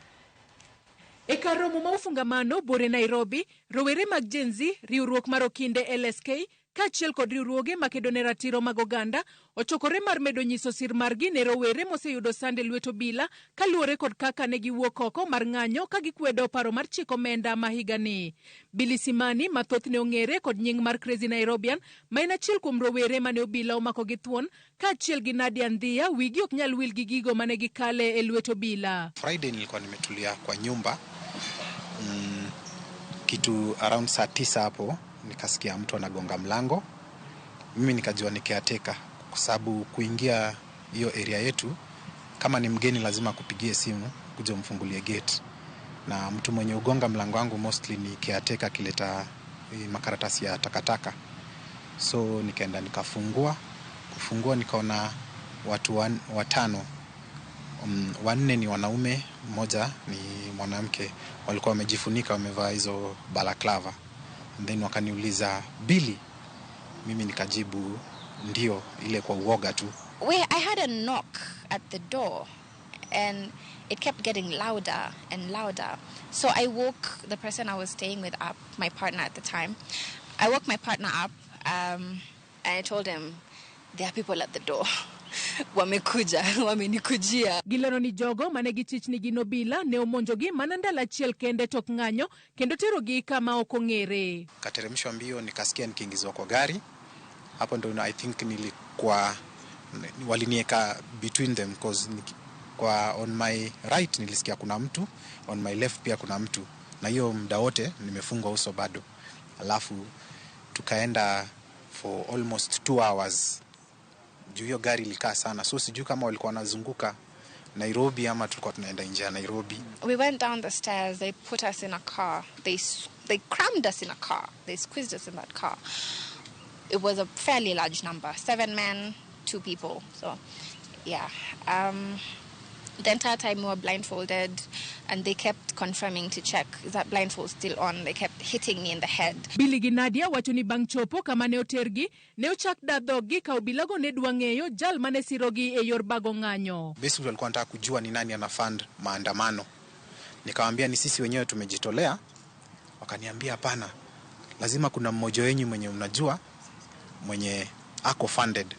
E kar romo ma Ufungamano buore Nairobi, rowere mag Gen Z, riwruok mar Okinde LSK, kaachiel kod riwruoge makedo ne ratiro mag oganda ochokore mar medo nyiso sir margi ne rowere moseyudo sand e lwet obila kaluwore kod kaka ne giwuok oko mar ng'anyo ka gikwedo paro mar chik omenda ma higani. Billy Simani ma thothne ong'ere kod nying mar Crazy Nairobian ma en achiel kuom rowere mane obila omako gi thuon kaachiel gi Nadia Ndhia wigi ok nyal wil gi gigo mane gikale e lwet obila. Friday nilikuwa nimetulia kwa nyumba kitu around saa 9 hapo nikasikia mtu anagonga mlango. Mimi nikajua ni caretaker, kwa sababu kuingia hiyo area yetu kama ni mgeni lazima kupigie simu kuja umfungulie gate, na mtu mwenye ugonga mlango wangu mostly ni caretaker akileta makaratasi ya takataka. So nikaenda nikafungua, kufungua nikaona watu watano, wanne ni wanaume, mmoja ni mwanamke, walikuwa wamejifunika wamevaa hizo balaclava. And then wakaniuliza Billy, mimi nikajibu ndio, ile kwa uoga tu. I had a knock at the door and it kept getting louder and louder. So I woke the person I was staying with up, my partner at the time. I woke my partner up and I told him, there are people at the door. Wamekuja, wamenikujia. Gilero ni jogo mane gichich ni gin obila ne omonjogi mana ndalo achiel kende tok ng'anyo kendo terogi kama ok ong'ere. Kateremshwa mbio nikasikia nikiingizwa kwa gari. Hapo ndo I think nilikuwa walinieka between them, cause kwa on my right nilisikia kuna mtu, on my left pia kuna mtu, na hiyo muda wote nimefungwa uso bado. Alafu tukaenda for almost 2 hours. Juu hiyo gari ilikaa sana, so sijui kama walikuwa wanazunguka Nairobi ama tulikuwa tunaenda nje ya Nairobi. We went down the stairs, they put us in a car. They crammed us in a car. They squeezed us in that car. It was a fairly large number, 7 men, 2 people. So, yeah. The entire time we were blindfolded and they kept confirming to check, is that blindfold still on? They kept hitting me in the head. Billy gi Nadia wacho ni bang' chopo kama ne otergi, ne ochak da dhoggi ka obilago ne dwa ng'eyo jal mane sirogi e yor bago ng'anyo. Basically walikuwa wanataka kujua ni nani ana fund maandamano. Nikamwambia ni sisi wenyewe tumejitolea. Wakaniambia hapana, lazima kuna mmoja wenyu mwenye mnajua mwenye ako funded.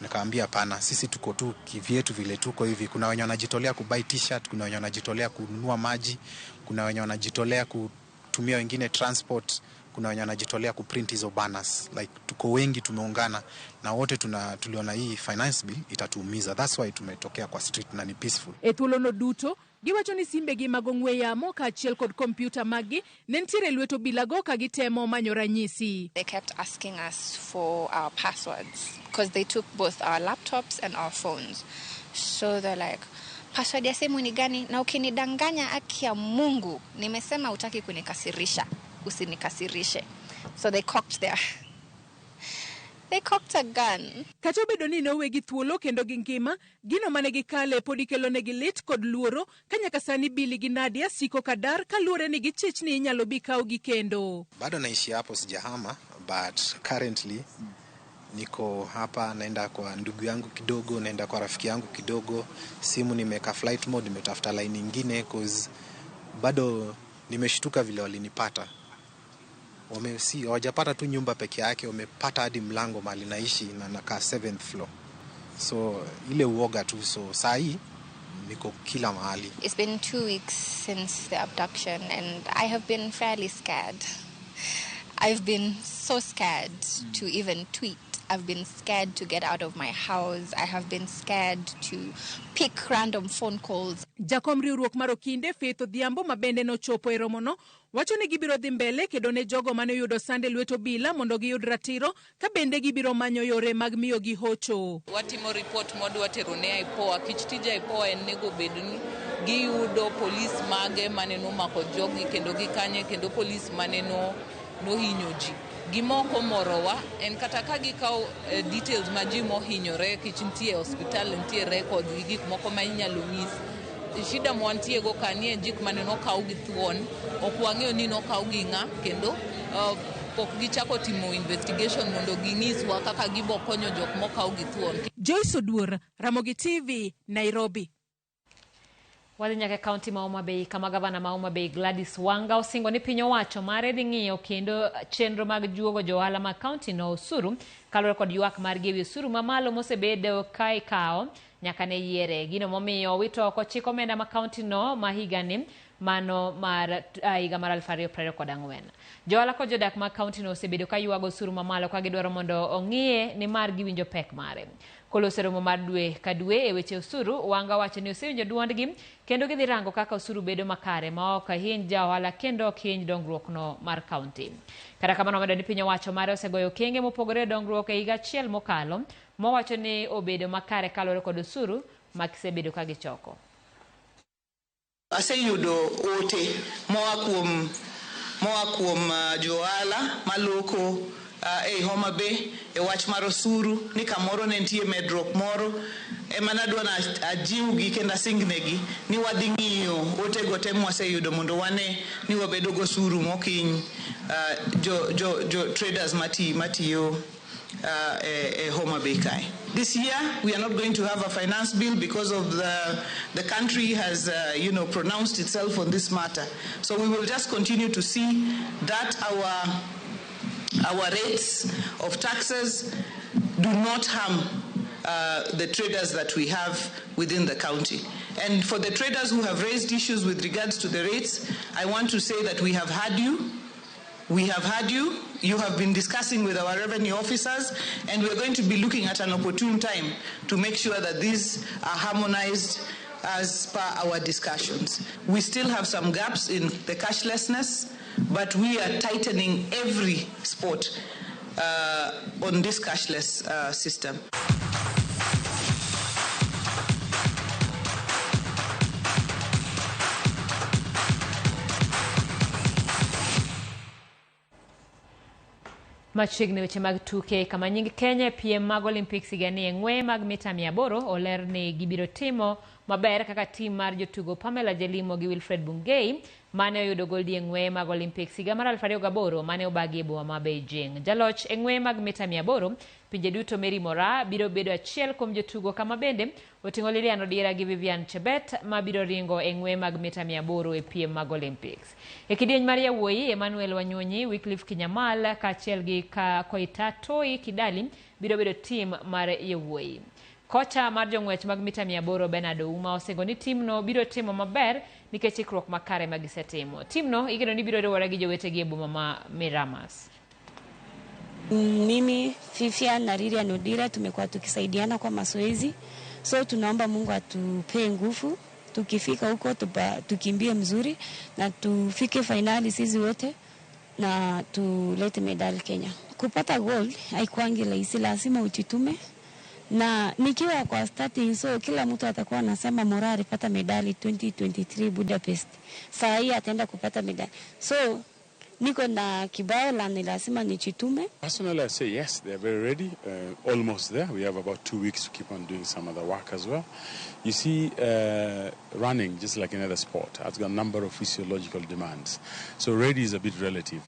Nikamwambia hapana, sisi tuko tu kivyetu vile tuko hivi. Kuna wenye wanajitolea kubuy t-shirt, kuna wenye wanajitolea kununua maji, kuna wenye wanajitolea kutumia wengine transport, kuna wenye wanajitolea kuprint hizo banners. Like tuko wengi tumeungana na wote tuliona hii finance bill itatuumiza. That's why tumetokea kwa street na ni peaceful. E thuolono duto giwacho ni simbegi mag ong'we yamo kaachiel kod kompyuta maggi ne nitiere e lwet obilago ka gitemo manyo ranyisi. They kept asking us for our passwords because they took both our laptops and our phones. So they're like, password ya simu ni gani? Na ukinidanganya haki ya Mungu, nimesema hutaki kunikasirisha, usinikasirishe. So they cocked a gun. Kata obedo ni ne owegi thuolo kendo gi ngima, gino mane gikale pod ikelonegi lit kod luoro ka nyaka sani Billy gi Nadia siko kadar kaluwore ni gichich ni inyalo bi kawgi kendo. Bado naishi hapo, sijahama, but currently niko hapa, naenda kwa ndugu yangu kidogo, naenda kwa rafiki yangu kidogo. Simu nimeweka flight mode, nimetafuta line nyingine cause bado nimeshtuka vile walinipata. Hawajapata tu nyumba peke yake, wamepata hadi mlango mahali naishi na nakaa 7th floor. So ile uoga tu, so saa hii niko kila mahali. It's been 2 weeks since the abduction and I have been fairly scared. I've been so scared to even tweet. I've been scared to get out of my house. I have been scared to pick random phone calls. Jakom riwruok mar Okinde Faith Odhiambo ma bende nochopo e romono wacho ni gibiro dhi mbele kedo ne jogo mane oyudo sand e lwet obila mondo giyud ratiro ka bende gibiro manyo yore mag miyogi hocho. Watimo report mwadwa tero ne IPOA. Kich tij IPOA en nego bed ni giyudo polis mage mane nomako jogi kendo gikanye, kendo polis mane no Nohinyo ji. Gima ok omorowa en kata ka gikawo details ma ji mohinyore kech nitie e osiptal nitie records gi gik moko ma inyalo nyis. Shida mwantie go ka ni en jik mane nokaw gi thuon, ok wang'eyo ni nokaw gi ng'a kendo pok gichako timo investigation mondo ging'iswa kaka gibo konyo jok mokaw gi thuon. Joyce Oduor, Ramogi TV, Nairobi. Wadhi nyaka e kaunti ma Homa Bay kama gavana ma Homa Bay Gladys Wanga osingo ni piny owacho mare dhi ng'iyo kendo chenro mag juogo johala mag kaunti no osuru kaluwore kod ywak margi ewi osuru mamalo mosebedo ka ikawo nyaka ne yiere. Gino momiyo owito oko chik omenda ma kaunti no ma higani mano mar higa mar 2024. Johala kod jodak mag kaunti no osebedo ka ywago osuru mamalo ka gidwaro mondo ong'iye nimar giwinjo pek mare. Koloso romo mar dwe ka dwe e weche osuru, Wanga wacho ni osewinjo duondgi kendo gidhi rango kaka osuru bedo makare ma ok hiny ja ohala kendo ok hiny dongruok no mar kaunti. Kata kamano omedo ni piny owacho mare osegoyo okenge mopogore e dongruok e higa achiel mokalo, mowacho ni obedo makare kaluwore kod osuru ma gisebedo ka gichoko. Aseyudo ote moa kuom johala maloko ei Homa Bay e wach mar osuru ni kamoro ne nitie medruok moro ema nadwa na ajiwgi kendo asingnegi ni wadhi ng'iyo otego te mwaseyudo mondo wane ni wabedo gosuru mokiny jo traders matiyo e Homa Bay kae. This year we are not going to have a finance bill because of the country has pronounced itself on this matter. So we will just continue to see that our rates of taxes do not harm the traders that we have within the county. And for the traders who have raised issues with regards to the rates, I want to say that we have had you. We have had you. You have been discussing with our revenue officers, and we're going to be looking at an opportune time to make sure that these are harmonized as per our discussions. We still have some gaps in the cashlessness, but we are tightening every spot on this cashless system. Machiegni weche mag tuke kama nying Kenya piem mag Olympics higani e ng'weye mag mita 800 oler ni gibiro timo maber kaka tim mar jotugo Pamela Jelimo gi Wilfred Bungei mane oyudo goldi e ng'weye mag Olympics higa mar 2008 mane obagi e boma ma Beijing. Jaloch e ng'weye mag mita 800 pinje duto Mary Moraa biro bedo achiel kuom jotugo kama bende oting'o Lilian Odira gi Vivian Chebet ma biro ringo e ng'weye mag mita 800 e piem mag Olympics. E kidieny mar yawuoyi Emmanuel Wanyonyi, Wycliffe Kinyamal kaachiel gi Koitatoi Kidali biro bedo tim mar yawuoyi. Kocha mar jong'wech mag mita 800 Bernard Ouma osingo ni timno biro timo maber nikech ikruok makare ma gisetimo. Timno igeno ni biro riwore gi jowetegi e boma ma Miramas. Mimi, Fifian na Lilian Odira tumekuwa tukisaidiana kwa mazoezi. So tunaomba Mungu atupee nguvu, tukifika huko tukimbie mzuri na tufike finali sisi wote na tulete medali Kenya. Kupata gold haikuangi rahisi, lazima ujitume. Na nikiwa kwa starting, so kila mtu atakuwa anasema Moraa alipata medali 2023 Budapest. Saa hii ataenda kupata medali. So niko na kibao la ni lazima nijitume. Personally, I say yes, they are very ready, almost there. We have about 2 weeks to keep on doing some other work as well. You see, running, just like any other sport, has got a number of physiological demands. So ready is a bit relative.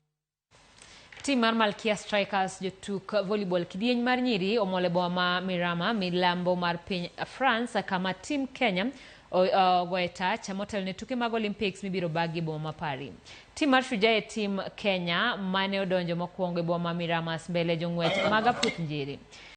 Tim mar Malkia Strikers jotuk volleyball kidieny mar nyiri omolo e boma ma Mirama milambo mar piny France kama tim Kenya ogoye tach motelo ne tuke mag Olympics mibiro bagi e boma ma Paris. Tim mar Shujaa e tim Kenya mane odonjo mokwongo e boma ma Miramas mbele jong'wech mag aputh njiri.